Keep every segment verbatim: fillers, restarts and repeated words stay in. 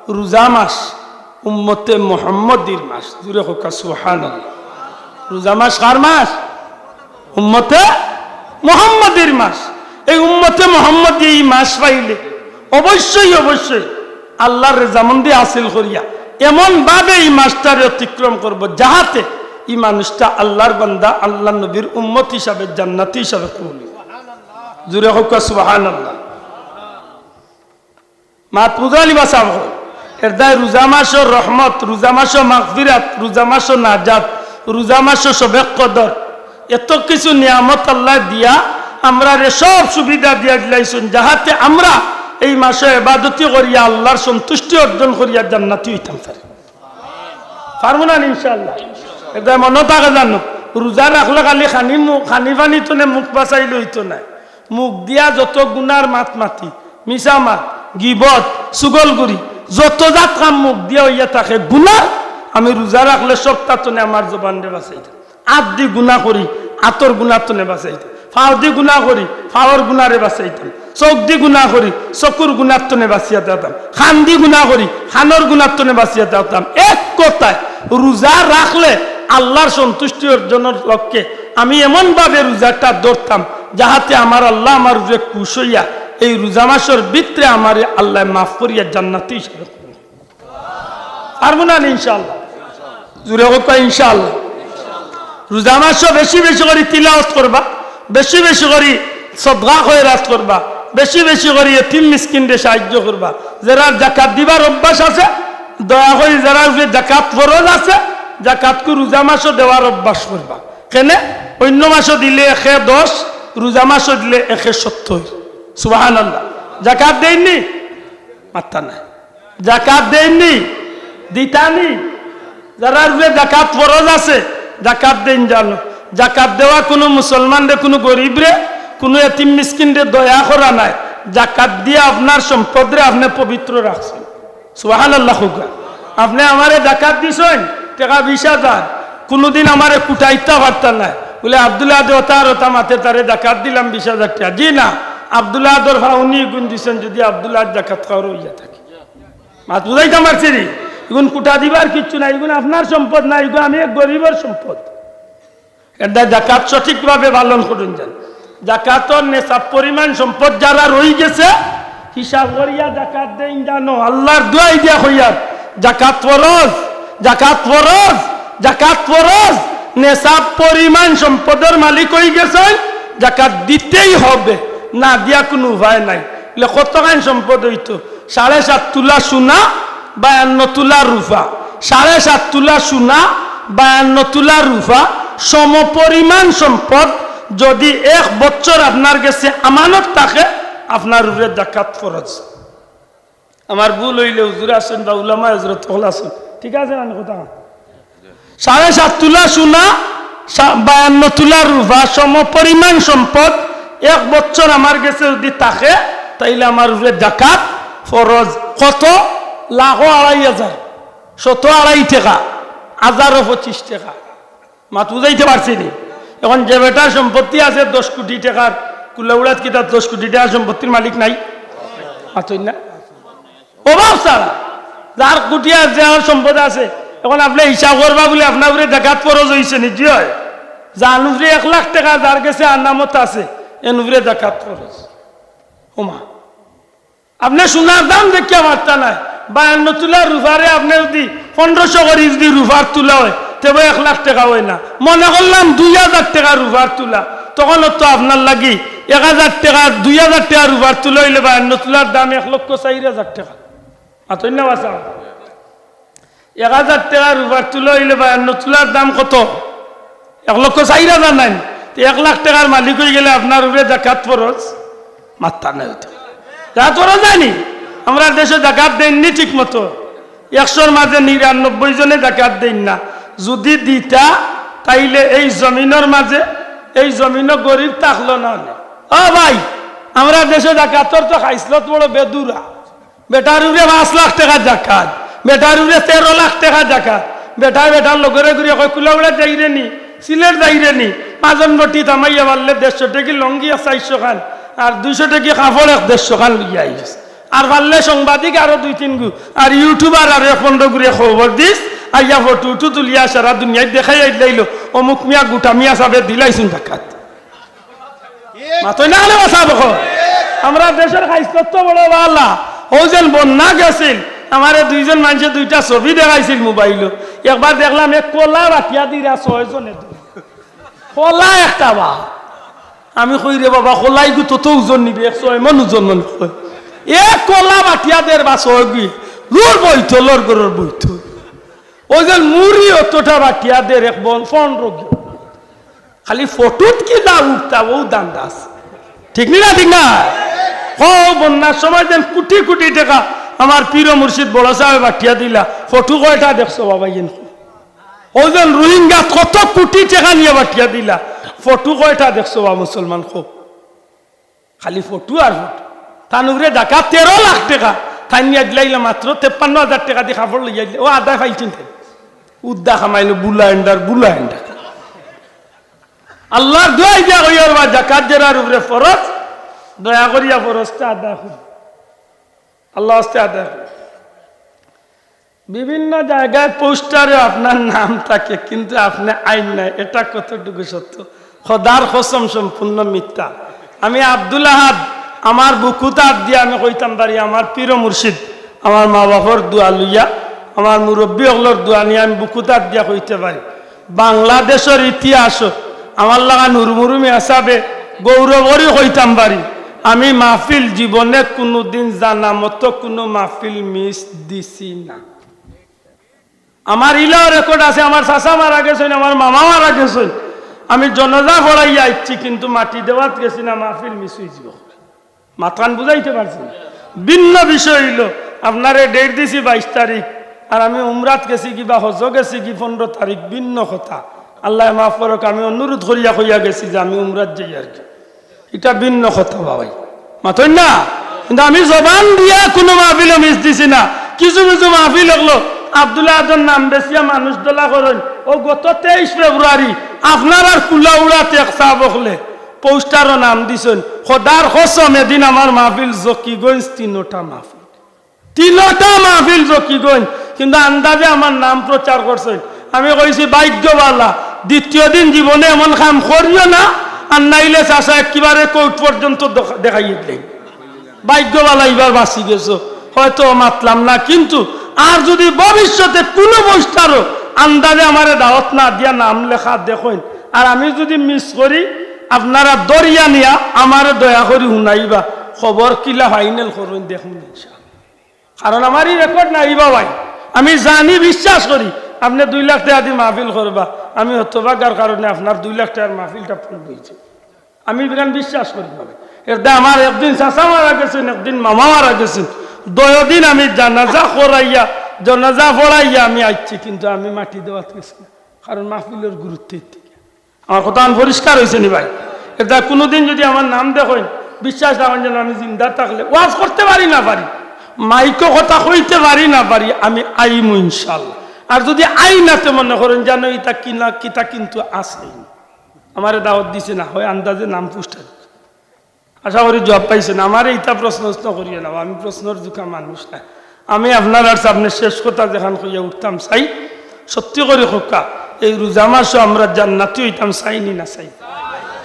রোজা মাস উম্মতে মোহাম্মদীর মাস। জোরে কউক্কা সুবহানাল্লাহ। রোজা মাস কার মাস? উম্মতে মোহাম্মদীর মাস। এই উম্মতে মোহাম্মদী এই মাস পাইলে অবশ্যই, অবশ্যই আল্লার রেজামন্দি হাসিল করিয়া এমন ভাবে এই মাসটারে অতিক্রম করবো, যাহাতে এই মানুষটা আল্লার বান্দা, আল্লার নবীর উম্মত হিসাবে, জান্নাতি হিসাবে কবুল অয়। জোরে কউক্কা সুবহানাল্লাহ। মাত বুঝানি বা সাব অকল। এর দায় রোজা মাসর রহমত, রোজা মাসর মাগফিরাত, রোজা মাসর নাজাত, রোজা মাসর শবে কদর, এত কিছু নিয়ামত আল্লায় দিয়া আমরারে সব সুবিধা দিয়া দিলাইছইন, যাহাতে আমরা এই মাসো ইবাদতি করিয়া আল্লার সন্তুষ্টি অর্জন করিয়া জান্নাতি অইতাম পারি। পারমু না ইনশাআল্লাহ? এর দায় মনো থাকে জানো, রোজা রাখলে খালি খানি মু-, খানি পানি তনে মুখ বাচাইলে অইতো নায়। মুখ দিয়া যত গুনার মাত মাতি, মিছা মাত, গিবত, চুগলখুরি, যত জাত কাম মুখ দিয়া অইয়া থাকে গুনার, আমি রোজা রাখলে সবতা তনে আমার জবানরে বাচাইতাম। আত দি গুনা করি, আতর গুনার তনে বাচাইতাম। ফাও দি গুনা করি, ফাওর গুনারে বাচাইতাম। চউখ দি গুনা করি, চকুর গুনার তনে বাচিয়া থাকতাম। কান দি গুনা করি, কানর গুনার তনে বাচিয়া থাকতাম। এক কথায়, রোজা রাখলে আল্লার সন্তুষ্টি অর্জনর লক্ষ্যে আমি এমন ভাবে রোজাটা ধরতাম, যাহাতে আমার আল্লা আমার উপরে খুশ অইয়া এই রোজা মাসর ভিতরে আমারে আল্লায় মাফ করিয়া জান্নাতি হিসাবে কবুল করইন। পারমু না নি ইনশাআল্লাহ? জোরে কউক্কা ইনশাআল্লাহ। রোজা মাসো বেশি বেশি করি তিলাওয়াত করবা, বেশি বেশি করি সদকা খয়রাত করবা, বেশি বেশি করি এতিম মিসকিনরে সাহায্য করবা। যেরার জাকাত দিবার অভ্যাস আছে, দয়া করি যেরার উপরে জাকাত ফরজ আছে, জাকাতগু রোজা মাসো দেওয়ার অভ্যাস করবা। কেনে? অইন্য মাসো দিলে একে দশ, রোজা মাসো দিলে একে সত্তইর। সুবহানাল্লাহ। জাকাত দেইন নি? মাত্তা নাই। জাকাত দেইন নি? দিতা নি? যেরার উপরে জাকাত ফরজ আছে, জাকাত দেইন জানো। জাকাত দেওয়া কুনু মুসলমানরে, কুনু গরিবরে, কুনু এতিম মিসকিনরে দয়া করা নায়। জাকাত দিয়া আপনার সম্পদরে আপনে পবিত্র রাখছইন। সুবহানাল্লাহ কউক্কা। আপনে আমারে জাকাত দিছইন, টেকা বিশ হাজার, কুনুদিন আমারে কুটাইতা পারতা নায়। বুলে, "আব্দুল আহাদে অতা আর অতা মাতে, তারে জাকাত দিলাম বিশ হাজার টেকা।" জি না, আব্দুল আহাদর পাওনি ইগুন দিছইন, যুদি আব্দুল আহাদ জাকাত খাওয়ার অইয়া থাকে। মাত বুঝাইতাম পারছি নি? ইগুন কুটা দিবার কিচ্ছু নাই, ইগুন আপনার সম্পদ না, ইগুন আমি এক গরিবর সম্পদ। এর দায় জাকাত সঠিকভাবে পালন করুন যেন। জাকাতর নেশাব পরিমাণ সম্পদ যারার রইগেছে, হিসাব করিয়া জাকাত দেইন জানো। আল্লার দোয়াই দিয়া কইয়ার, জাকাত ফরজ, জাকাত ফরজ, জাকাত ফরজ। নেশাব পরিমাণ সম্পদর মালিক অইগেছইন, জাকাত দিতেই হবে, না দিয়া কুনু উপায় নাই। বুলে, কতখান সম্পদ অইতো? সাড়ে সাত তুলা সোনা, বায়ান্ন তুলা রুফা। সাড়ে সাত তুলা সোনা, বায়ান্ন তুলা রুফা, সমপরিমাণ সম্পদ যুদি এক বছর আপনার গেছে আমানত থাকে, আপনার উপরে জাকাত ফরজ। আমার ভুল অইলে হুজুর আছইন বা উলামায়ে হজরত অকল আছইন, ঠিক আছে না কথা? সাড়ে সাত তুলা সোনা, সা-, বায়ান্ন তুলা রুফা, সমপরিমাণ সম্পদ এক বছর আমার গেছে যুদি থাকে, তাইলে আমার উপরে জাকাত ফরজ। কত? লাখো আড়াই হাজার, শতো আড়াই টেকা, হাজারো পঁচিশ টেকা। মাত বুঝাইতে পারছি নি? এখন যে বেটার সম্পত্তি আছে দশ কোটি টেকার, কুলাউড়াত কিতা দশ কোটি টেকার সম্পত্তির মালিক নাই? মাতইন না? অভাব ছাড়া। যার কোটি আছে, যার সম্পদ আছে, এখন আপনে হিসাব করবা বুলে আপনার উপরে জাকাত ফরজ অইছে নি? জি অয়। যার উপরে এক লাখ টেকা যার গেছে আমানত আছে, এন উপরে জাকাত ফরজ। ওমা, আপনে সোনার দাম দেখিয়া মাততা নায়। বায়ান্ন তুলা রুফারে আপনে যুদি পনেরোশো করি যুদি রুফার তুলা অয়, তেবো এক লাখ টেকা অয় না। মনে করলাম দুই হাজার টেকা রুফার তুলা, তখন তো আপনার লাগি এক হাজার টেকা, দুই হাজার টেকা রুফার তুলা অইলে বায়ান্ন তুলার দাম এক লক্ষ চাইর হাজার টেকা। মাতইন না বা সাব? এক হাজার টেকা রুফার তুলা অইলে বায়ান্ন তুলার দাম কত? এক লক্ষ চাইর হাজার নায় নি? তে এক লাখ টেকার মালিক অইগেলে আপনার উপরে জাকাত ফরজ? মাতইন না অইতো। জাকাত ফরজ নায় নি? আমরার দেশো জাকাত দেইন নি ঠিক মতো? একশোর মাঝে নিরানব্বই জনে জাকাত দেইন না। যুদি দিতা, তাইলে এই জমিনর মাঝে, এই জমিনো গরিব থাকলো না অনে। ও ভাই, আমরার দেশো জাকাতর তো খাইছলত বড় বেদুরা। বেটার উপরে পাঁচ লাখ টেকা জাকাত, বেটার উপরে তেরো লাখ টেকা জাকাত। বেটায় বেটার লগরে ঘুরিয়া কয়, "কুলাউড়াত যাইরে নি, সিলেট যাইরে নি?" মাজন বটিত হামাইয়া পারলে দেড়শো টেকি লুঙ্গি এক চাইরশো খান, আর দুইশো টেকি কাপড় এক দেড়শো খান লইয়া আইস। আর পারলে সাংবাদিক আরো দুই তিন গু, আর YouTuber আরো এক পনেরো গুরে খবর দিস, আইয়া ফটো উঠু তুলিয়া সারা দুনিয়াত দেখাইয়া দিলাইলো, অমুক মিয়া গুটা মিয়া সাবে দিলাইছইন জাকাত। মাতইন না কেনে বা সাব অকল? আমরার দেশর খাইছলত তো বড় বালা। অউ যেন বন্যা গেছিল, আমারে দুইজন মানষে দুইটা ছবি দেখাইছিল মোবাইলো। একবার দেখলাম এক কলা বাটিয়া দিরা ছয়জনে। কলা একটা বা। আমি কই, "রে বাবা, কলা ইগু তো, তো ওজন নিবে, একশো এমন ওজন মনে কয়। এক কলা বাটিয়া দের বা ছয় গি, রুর বইতলর ঘরর বইতল।" অউ যেন মুড়ি অতটা বাটিয়া দের এক বন, পনেরো গি। খালি ফটোত কিলা উঠতা, অউ ধান্দা আছে। ঠিক নি না, ঠিক না? কও, বন্যার সময় যেন কুটি কুটি টেকা আমার পীর ও মুর্শিদ বড় সাবে বাটিয়া দিলা, ফটো কয়টা দেখছো বাবা ইন? অউ যেন রোহিঙ্গাত কত কুটি টেকা নিয়া বাটিয়া দিলা, ফটো কয়টা দেখছো বা মুসলমান কও? খালি ফটো আর ফটো। তান উপরে জাকাত তেরো লাখ টেকা, তাইন নিয়া দিলাইলা মাত্র তেপ্পান্ন হাজার টেকা দি কাপড় লইয়া দিলা। অউ আদায় পাইছইন তাইন। উদ্দা কামাইলো বুলা এন্ডার, বুলা এন্ডার। আল্লার দোয়াই দিয়া কইয়ার বা জাকাত যেরার উপরে ফরজ, দয়া করিয়া ফরজটা আদায় করুন। আল্লার ওয়াস্তে আদায় করুন। বিভিন্ন জাগাত পোস্টারে আপনার নাম থাকে, কিন্তু আপনে আইন নাই, এটা কতটুকু সত্য? খোদার কসম, সম্পূর্ণ মিথ্যা। আমি আব্দুল আহাদ, আমার বুকুত আত দিয়া আমি কইতাম পারি, আমার পীর ও মুর্শিদ, আমার মা বাপর দোয়া লইয়া, আমার মুরব্বি অকলর দোয়া নিয়া আমি বুকুত আত দিয়া কইতে পারি, বাংলাদেশর ইতিহাসো আমার লাখান হুরমুরু মিয়া সাবে গৌরব করি কইতাম পারি, আমি মাহফিল জীবনে কুনুদিন জানা মতো কুনু মাহফিল মিস দিছি না। আমার ইলাও রেকর্ড আছে, আমার চাচা মারা গেছইন, আমার মামা মারা গেছইন, আমি জনাজা পড়াইয়া আইছি, কিন্তু মাটি দেওয়াত গেছি না, মাহফিল মিস অইযিবো। মাতখান বুঝাইতে পারছি? ভিন্ন বিষয় অইলো, আপনারে ডেট দিছি বাইশ তারিখ, আর আমি উমরাত গেছি গি বা হজো গেছি গি পনেরো তারিখ, ভিন্ন কথা। আল্লায় মাফ করউক, আমি অনুরোধ করিয়া কইয়া গেছি যে আমি উমরাত যাইয়ার গি। ইটা ভিন্ন কথা বাবাই, মাতইন না? কিন্তু আমি জবান দিয়া কুনু মাহফিলো মিস দিছি না। কিছু কিছু মাহফিল অকলো আব্দুল আহাদর নাম বেচিয়া মানুষ দলা করইন। অউ গত তেইশ ফেব্রুয়ারি আপনারার কুলাউড়াত এক সাব অকলে পোস্টারো নাম দিছইন। খোদার কসম, এদিন আমার মাহফিল জকিগঞ্জ তিনোটা মাহফিল। তিনোটা মাহফিল জকিগঞ্জ, কিন্তু আন্দাজে আমার নাম প্রচার করছইন। আমি কইছি, "ভাগ্য বালা, দ্বিতীয় দিন জীবনে এমন কাম করিও না, আর নাইলে চাচা একেবারে কোর্ট পর্যন্ত দেখ-, দেখাইয়া দিলাইন।" ভাগ্য বালা, ইবার বাঁচি গেছো, হয়তো মাতলাম না, কিন্তু আর যুদি ভবিষ্যতে কুনু পোস্টারো আন্দাজে আমারে দাওয়াত না দিয়া নাম লেখা দেখইন, আর আমি যুদি মিস করি, আপনারা ধরিয়া নিয়া আমারে দয়া করি হুনাইবা, খবর কিলা ফাইনাল করইন দেখমু ইনশাআল্লাহ। কারণ আমার ই রেকর্ড নাই বাবাই। আমি জানি, বিশ্বাস করি, আপনে দুই লাখ টেকা দি মাহফিল করবা, আমি হতভাগার কারণে আপনার দুই লাখ টেকার মাহফিলটা ফুল অইছে। আমি ইখান বিশ্বাস করি বাবাই। এরদায় আমার একদিন চাচা মারা গেছইন, একদিন মামা মারা গেছইন, দুইও দিন আমি জানাজা করাইয়া, জানাজা পড়াইয়া আমি আইছি, কিন্তু আমি মাটি দেওয়াত গেছি না, কারণ মাহফিলর গুরুত্ব এর থাকি। আমার কথাখান পরিষ্কার অইছে নি ভাই? এরদায় কুনুদিন যুদি আমার নাম দেখইন, বিশ্বাস রাখইন যেন আমি জিন্দা থাকলে ওয়াজ করতে পারি না পারি, মাইকো কথা কইতে পারি না পারি, আমি আইমু ইনশাআল্লাহ। আর যুদি আই না তে মনে করইন যেন ইতা কিনা কিতা কিন্তু আছে, আমারে দাওয়াত দিছে না, হয় আন্দাজে নাম পোস্টার। আশা করি জুয়াব পাইছইন। আমারে ইতা প্রশ্ন উশ্ন করিও না, আমি প্রশ্নর জুকা মানুষ না। আমি আপনারার সামনে শেষ কথা যেখান কইয়া উঠতাম চাই, সত্যি করি কউক্কা, এই রোজা মাসো আমরা জান্নাতি অইতাম চাই নি না চাই?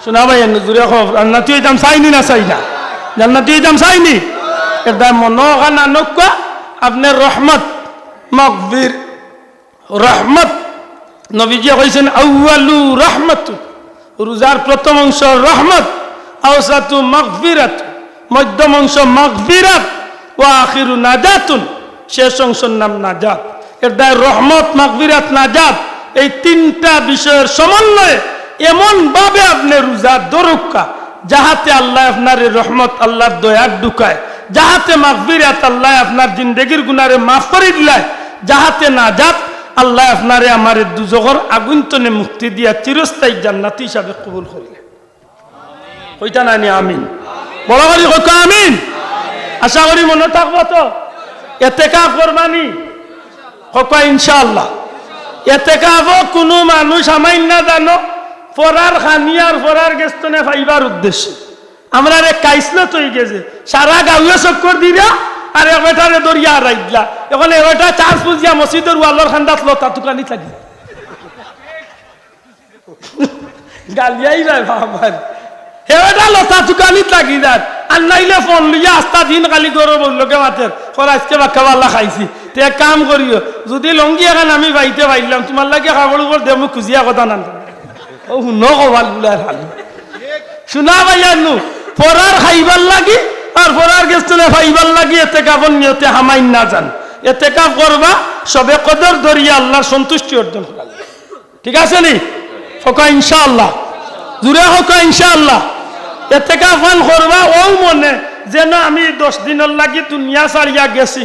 শুনা ভাই, এনে জুরে কও, জান্নাতি অইতাম চাই নি না চাই না? জান্নাতি অইতাম চাই নি? এরদায় মনো অখান আনউক্কা, আপনে রহমত, মাগফির, রহমত, নবীজিয়ে কইছইন, "আউয়ালু রহমতু", রোজার প্রথম অংশ রহমত, "আওসাতু মাগফিরাত", মধ্যম অংশ মাগফিরাত, "ওয়া আখিরু নাজাতুন", শেষ অংশর নাম নাজাত। এরদায় রহমত, মাগফিরাত, নাজাত, এই তিনটা বিষয়র সমন্বয়ে এমনভাবে আপনে রোজা ধরউক্কা, যাহাতে আল্লায় আপনারে রহমত, আল্লার দয়াত ঢুকায়, যাহাতে মাগফিরাত, আল্লায় আপনার জিন্দেগির গুনারে মাফ করি দিলায়, যাহাতে নাজাত, আল্লায় আপনারে আমারে দুজখর আগুইন তনে মুক্তি দিয়া চিরস্থায়ী জান্নাতি হিসাবে কবুল করিলায়। কইতা নায় নি আমিন? বড় করি কউক্কা আমিন। আশা করি মনো থাকবো তো। এতেকাফ করবা নি? কউক্কা ইনশাআল্লাহ। এতেকাফো কুনু মানুষ হামাইন না জানো, ফরার খানি আর ফরার গেছ তনে পাইবার উদ্দেশ্যে। আমরারে কাইসলত অইগেছে, সারা গাউয়ে চক্কর দিরা, আর এক বেটারে ধরিয়া হারাই দিলা। এখন এ বেটা চার্জ বুঝিয়া মসজিদর ওয়ালর খান্দাত লতা তুকানিত লাগি। গালিয়াই যায় বাবার। হে বেটা লতা তুকানিত লাগি যার। আর নাইলে ফোন লইয়া আস্তা দিন খালি গরম অইল লোকে মাতের। কর আজকে বাক্কা বালা খাইছি। তে এক কাম করিও, যদি লঙ্গি এখন আমি বাইতে পাইলাম, তোমার লাগি কাপড় উপর দেমু খুজিয়া কথা না। ও হুনো কপাল গুলার হাল। শুনা ভাইয়ার নু, পরার খাইবার লাগি আর পরার গেছ তনে পাইবার লাগি এতেকাফর নিয়তে হামাইন না যান। এতেকাফ করবা, সবে কদর ধরিয়া আল্লাহর সন্তুষ্টি অর্জন করা। ঠিক আছে নি? হকা ইনশাআল্লাহ। জুরে হকা ইনশাআল্লাহ। এতেকাফ পান করবা ও মনে, যেন আমি দশ দিনর লাগি দুনিয়া ছাড়িয়া গেছি।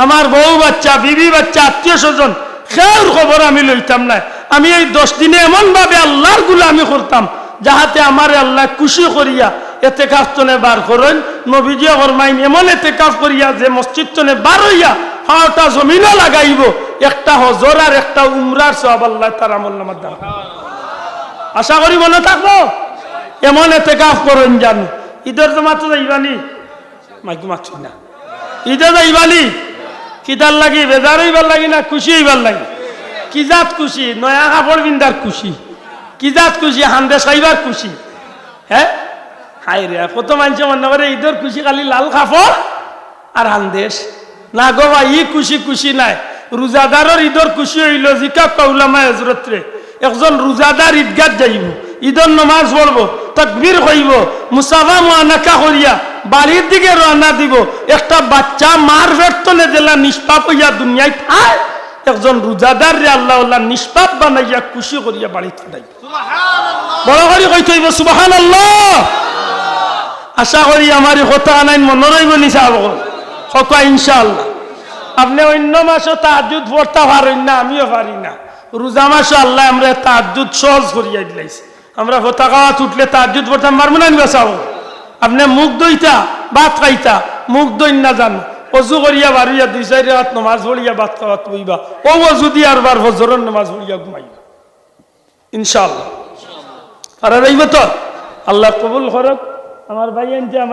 আমার বউ বাচ্চা, বিবি বাচ্চা, আত্মীয় স্বজন, কেউর খবর আমি লইতাম না। আমি এই দশ দিনে এমন ভাবে আল্লাহর গুলামি করতাম, যাহাতে আমারে আল্লাহ খুশি করিয়া এতেকাফ তনে বার করইন। নবীজিয়ে ফরমাইন, এমন এতেকাফ করিয়া যে মসজিদ তনে বার অইয়া পাওটা জমিনো লাগাইব, একটা হজর আর একটা উমরার সওয়াব আল্লাহ তার আমল নামার দান। আশা করি মনে থাকবো, এমন এতেকাফ করইন জানো। ঈদর জমাতো যাইবানি? মাইকু মাতছইন না। ঈদে যাইবানি? কিতার লাগি? বেজার অইবার লাগি না খুশি অইবার লাগি? কি জাত খুশি? নয়া কাপড় পিন্দার খুশি। কি জাত খুশি? হান্দেশ খাইবার খুশি। হে? হায় রে, কত মানষে মনে করে ঈদর খুশি খালি লাল কাপড় আর হান্দেশ। না গো ভাই, ই খুশি খুশি নায়। রোজাদারর ঈদর খুশি অইলো, জিকাউক্কা উলামায়ে হজরতরে। একজন রোজাদার ঈদগাত যাইবো, ঈদর নমাজ পড়বো, তাকবীর কইবো, মুসাফা মুআনাকা করিয়া বাড়ির দিকে রওয়ানা দিবো। একটা বাচ্চা মার পেট তনে যেলা নিষ্পাপ অইয়া দুনিয়াত আয়, একজন রোজাদাররে আল্লাহ আল্লাহ নিষ্পাপ বানাইয়া খুশি করিয়া বাড়িত পাঠাইবো। বড় করি কইতে অইবো সুবহানাল্লাহ। আশা করি আমার ই কথা আনাইন মনো রইবো নি সাব অকল। হকা ইনশাআল্লাহ। আপনে অইন্য মাসো তাহাজ্জুদ পড়তা পারইন না, আমিও পারি না। রোজা মাসো আল্লায় আমরারে তাহাজ্জুদ সহজ করিয়া দিলাইছে। আমরা ফতাকাওয়াত উঠলে তাহাজ্জুদ পড়তাম পারমু না নি বা সাব অকল? আপনে মুখ ধইতা, ভাত খাইতা, মুখ ধইন না জানো। অজু করিয়া বারইয়া দুই চাইর রাকাত নমাজ পড়িয়া ভাত খাওয়াত বইবা। অউ অজু দি আরবার ফজরর নমাজ পড়িয়া ঘুমাইবা। ইনশাআল্লাহ। পারা যাইবো তো? আল্লাহ কবুল করউক। আমার ভাইয়াইন্তে আমার